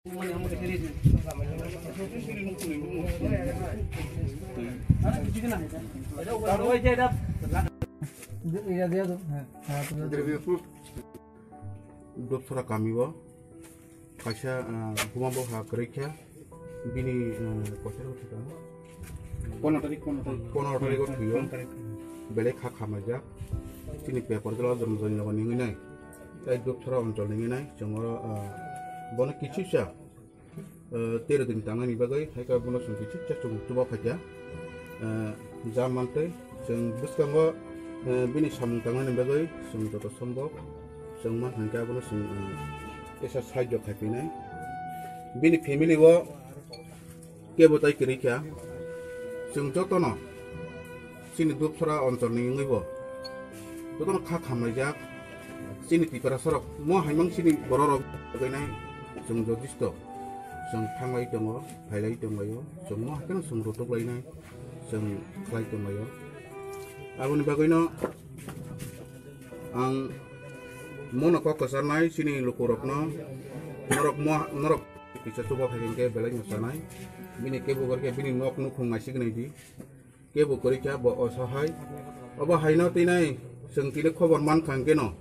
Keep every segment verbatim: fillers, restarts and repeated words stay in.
Dopsora kami o kaisa, ah, buma bokha kwrwi kha, bini, ah, kotor wngkha. Pono tarik, pono tarik. Pono tarik o thwio. Pono tarik. Belai kha khamlaijak. Chini paper jala jom jom nini nai. Tai Dopsora onchol nini nai. Chwng oro, ah, bono kichusa, ah, tero din tangnani bagwi, hai khe bono chwng kichusa chwng chuba phaikha. Ah, ja mantwi chwng bwskango, ah, bini samung tangnani bagwi chwng joto sombok chwng man hwnkhe abono chwng, ah, tesa sahajyo khaipinai. Bini family o kebo tai kwrwi kha. Chwng jotono chini Dopsora onchol ni wngwi bo jotono kha khamlaijak. Chini Tiprasa rok mo haimang chini borok rok bagwi nai chwng jotisto chwng thanglai tongo, phailai tonglaio, chwng mo haikhe chwng rotok lainai, chwng khlai tonglaio. Aboni bagwino ang mono kok kwcharnai chini lukurokno, norok mo, norok kisa chuba phai hwnkhe belai no chanai. Bini kebo gorkhe bini nok nukhung naisik nai di. Kebo kwrwi kha bo osahai. Obo haino tini chwng tini khobor mankha hwnkhe no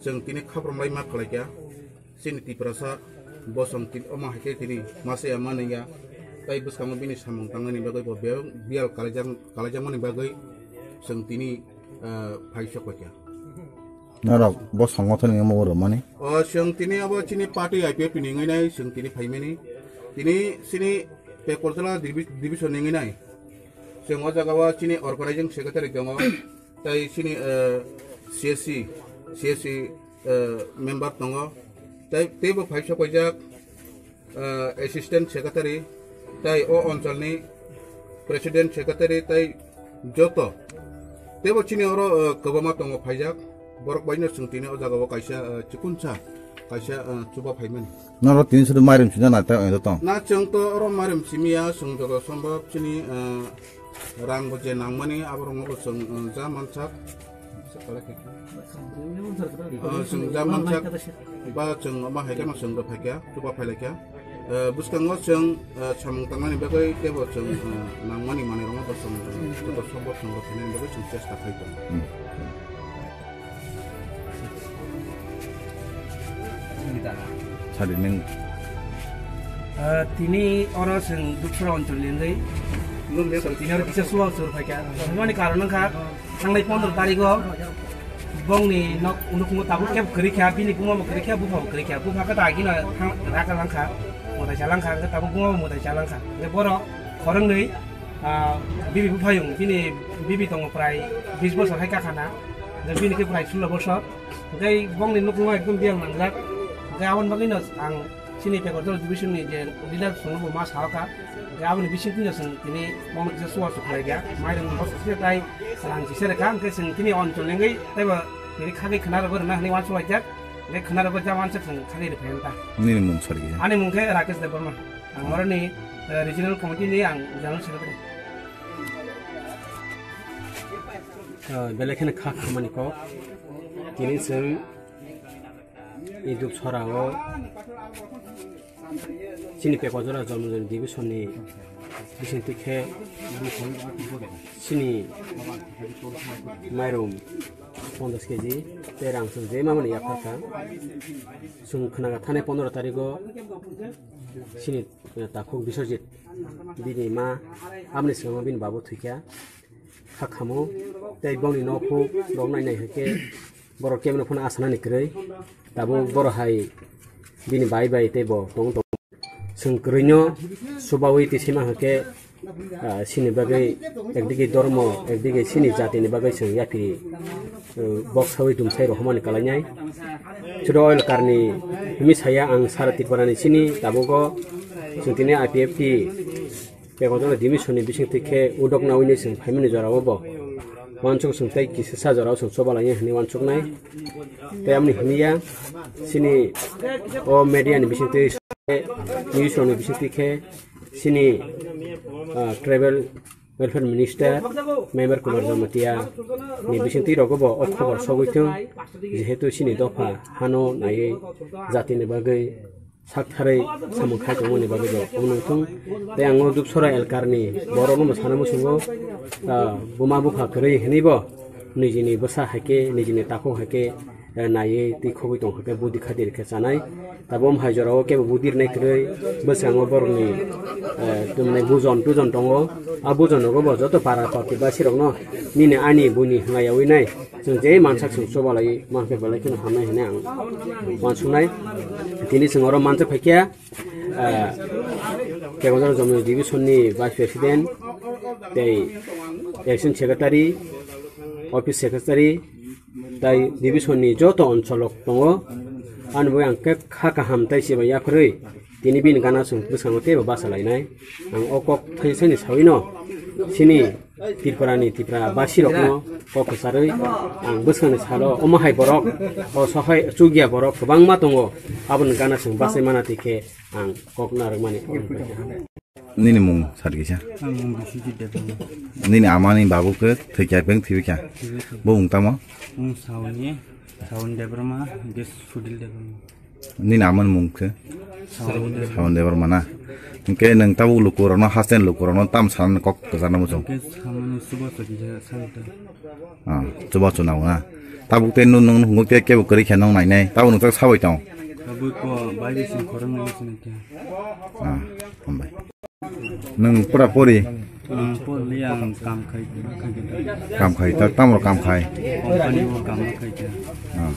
chwng tini khaprom lai ma khlai kha. Chini Tiprasa bosong tini omo hai khe tini masa ya manwi ya. Tai bwskango bini samung tangnani bagwi bo biyal, biyal kalaijak, kalaijakmani bagwi chwng tini, ah, phai sok kha. Norok bo songothon ni omo rwmani? O, chwng tini abo chini party I P F T ni wngwi nai, chwng tini phaimani. Tini chini Pekoljala divi-, division ni wngwi nai. Chwng o jaga o chini organizing secretary tongo, tai chini, eh, C S C, C S C, eh, member tongo, tai teibo phai sok paijak. Ah, assistant secretary, tai o oncholni president secretary, tai joto. Teibo chini oro, ah, kwbangma tongo phaijak. Borok baino chwng tini o jaga o kaisa, ah, chikunsa, kaisa, ah, chuba phaimani. Noro tini sudu mairum sina nai ta oi tong. Na chwng to oro mairum simiya, chwng joto sombok chini, ah, rang bo je nangmani, aborokno bo chwng, ah, ja mansak. Ah, chwng ja mansak ba chwng omo hai kheno chwng rw phaikha, chuba phailaikha. Ah, bwskango chwng, ah, samung tangmani bagwi teibo chwng, ah, nangmani manwirokno bo chwng, ah, joto sombor chwng rw phainani bagwi chwng chesta khai tongo. Hmm. Sadi nung. Ah, tini oro chwng Dukpura oncholni wngwi chwng tini oro kisa chuba chwng rw phaikha. Hwnmani karon wngkha, thangnai pondro tarigo bongni nok, nukmungo tabuk khe kwrwi kha, bini buma bo kwrwi kha, bupha bo kwrwi kha. Bupha khe dagino thang-, raka langkha, mwtai cha langkha, hwnkhe tabuk buma bo mwtai cha langkha. Hwnkhe borok khoroknwi, ah, bibi buphayung, bini bibi tongo prai bis bosor hai kakhana, hwnkhe bini khe prai sulo bosor. Hwnkhe bongni nukmungo ekdom biyang nangjak. Hwnkhe aboni bagwino ang chini Pekoljala division ni je leader songno bo ma sao kha, hwnkhe aboni bisingtwi no chwng tini bono kisa chuba chwng khlai kha, mairung bosor se tai rang kisa rw kha, hwnkhe chwng tini oncholni wngwi teibo tini khagwi khwna rwgwi rwna hwnwi uansuk laijak, hwnkhe khwna rwgwi ja uansuk chwng khagwi rw phai ta. Nini mung sori kisa? Ani mung khe Rakesh Debbarma, ang oroni, eh, regional committee ni ang general secretary. Ah, belai kheno kha khamani kok. Tini chwng Iduk Sora o chini Pekoljala Jormojoni division ni bisingtwi khe chini mairum ponchash keji tei rang chwng je mamani yaphar kha. Chwng khwna kha thani pondro tarigo chini, eh, takhuk Biswajit bini ma aboni swkang bini babo thwikha. Kha khamo tei bongni nokhuk rok nai nai hwnkhe borok kebeno phano asanani kwrwi. Tabuk borok hai bini bai bai tei bo tong tong. Chwng kwrwino chubaui twi sima hwnkhe, ah, chini bagwi ekdigi dormo, ekdigi chini jatini bagwi chwng yaphi, uh, bok saui dumsai rohormani kalainai. Chwdo oil karni himi saya ang sara Tripurani chini tabugo chwng tini I P F T Pekoljala division ni bisingtwi khe udok naui ni chwng phaimani jorao bo uansuk chwng tei kisasa jorao chwng choba lainai hwnwi uansuknai. Tei amoni hwnwi ya chini o media ni bisingtwi news rok ni bisingtwi khe chini, ah, tribal welfare minister member Kumar Jamatia ni bisingtwi rogo bo o khobor sogwi thung, jehetu chini dopha hano naiwi jatini bagwi saktharwi samung khai tongmani bagwi bo omo nungthung. Tei ang o Dupsora elkarni borokno bo sana muchungo, ah, buma bupha kwrwi hwnwi bo nijini bwsa hai khe, nijini takhuk hai khe, eh, naiwi twi khogwi tong khe budi khadir khe chanai. Tabuk hai jorao kebo budi rwnai kwrwi bwskango borokni, eh, tumnai bujon tujon tongo. A bujon rogo bo joto para party basirokno nini ani buini hwnga yaui nai. Chwng je mansak chwng choba lai, mansak belai kheno hamnai hwnwi ang uansuknai. Tini chwng oro mansak phaikha, ah, Kegonjara Jomoi Division ni Vice President, tei Action Secretary, Office Secretary, tei Division ni joto oncholok tongo. Ani bagwi ang khe kha kaham tei chibai yaphurwi tini bini gana chwng bwskango teibo basa lainai. Ang o kok thaisani sawino chini Tripura ni Tripura basi rokno kok kwcharwi ang bwskangni salo omo hai borok, o sohai chukya borok kwbangma tongo, aboni gana chwng bachai mana twi khe ang kok narwkmani. Nini mung sadi kisa? Ang mung Biswajit Debbarma. Nini amani babu khe thwi kya peng thwi kya? Thwi kya. Bo mung tamo? Mung Sauni, Sauni Debbarma, Des Sudil Debbarma. Nini amani mung khe? Sauni Debbarma. Sauni Debbarma na. Hingke nang tabuk lukurokno, hasten lukurokno tam sanani kok kwcharno muchung. Hingke samani subo chakija sanita. Ah, chuba chuna na. Tabuk te nun nung hunguk te kebo kwrwi khe nong nai nai. Tabuk nung tak sabai tong. Tabuk ko bai bising khorang nai sinai khe. Ah, hambai. Nung pura pori. Ang pori ang kam khai khai. Kam khai ta tamro kam khai. Company o kam khai khe. Ah.